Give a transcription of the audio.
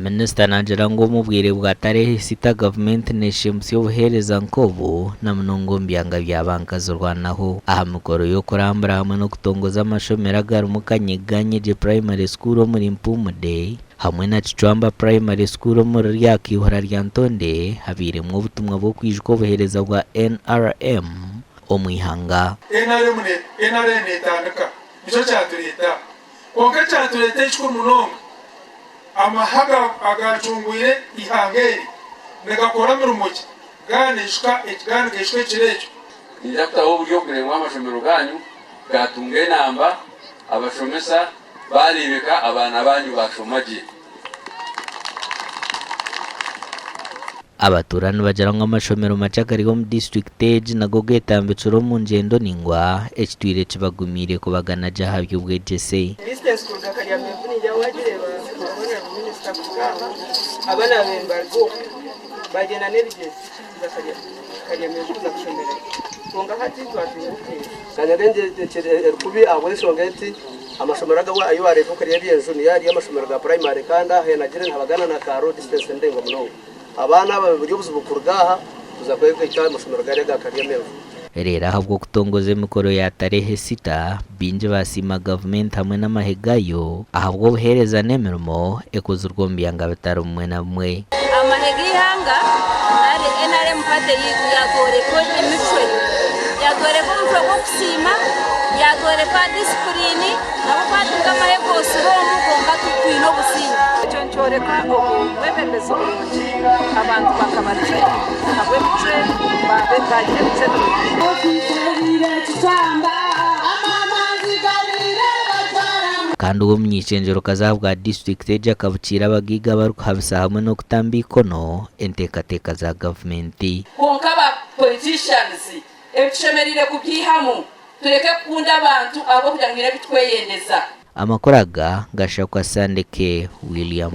Minisita naagira ngu omu bwire bwa Tarehe Sita gavumenti neshemutsya obuheereza nk'obu na munonga omu byanga bya bankazirwanaho. Aha mikoro y'okurambura hamwe n'okutongoza amashomero agarimu Kanyeganyegye Primary School omuri Mpumude hamwe na Kicwamba Primary School omuri Ryakaihura rya Ntonde habairemu obutumwa bw'okwijuka obuheereza bwa NRM omu ihanga. NRM netandika nikyo kyatureeta aha. Kwonka ekyatureeta ekikuru munonga, amahe agaacungwire eihanga eri nigakora mirimo ki gaaba nigaishuka ekiro ekyo? Niinyija kutaho oburyo kureeba ngu amashomero gaanyu gaatunga enamba, abashomesa baareebeka, abaana baanyu baashoma gye. Abatuura nibagira ngu amashomero makye agari omu disiturikiti egi nago getambikire omu ngyendo ningwa ekitwire kibagumiire kubagana gye aha by'obwegyese. Distance kuruga Karyamaivu ningira wagireeba Honourable Minister kuhika aha abaana babaire nibaruga okwo bagyenda n'ebigyere kuza Karyamaivu kuza kushomerera kwonka hati twatunga obuhwezi. Kanyanga eri kubi ahabw'enshonga eti amashomero aga ahu wareeba okareeba enju niyo ari amashomero ga purayimare kandi aha henagire nihabagana na kaaro distance ni ndaingwa munonga. Abaana aba buri obuzibu kuruga aha kuza kwegaita aha mashomero gariya aga Karyamaivu. Reero ahabw'okutongoza emikoro ya Tarehe Sita, baingi baasiima gavumenti hamwe n'amahe gaayo ahabw'obuheereza n'emirimo ekozirwe omu byanga bitari bimwe na bimwe. Amahe g'eihanga nari nrm party yaitu yatworeka emicwe, yatworeka omucwe gw'okusiima, yatworeka disipuriini ahabw'okuba hati nk'amahe goosire omu kwonka twine obusingye. Ekyo nikyoreka obwebembezi burungi abantu bakaba gye ahabw'emicwe baagira emicwe mirungi. Kandi we omuny'eishengyerokazi ahabwa disiturikiti egi akabukiira abagaiga abarikuhabisa hamwe n'okutamba eikono enteekateeka za gavumenti. Kwonka ba politicians ebi tushemereire kubyihamu tureke kukunda abantu ahabw'okugira ngu haine ebi tukweyendeza. Amakuru aga gashakwa Sandeke William.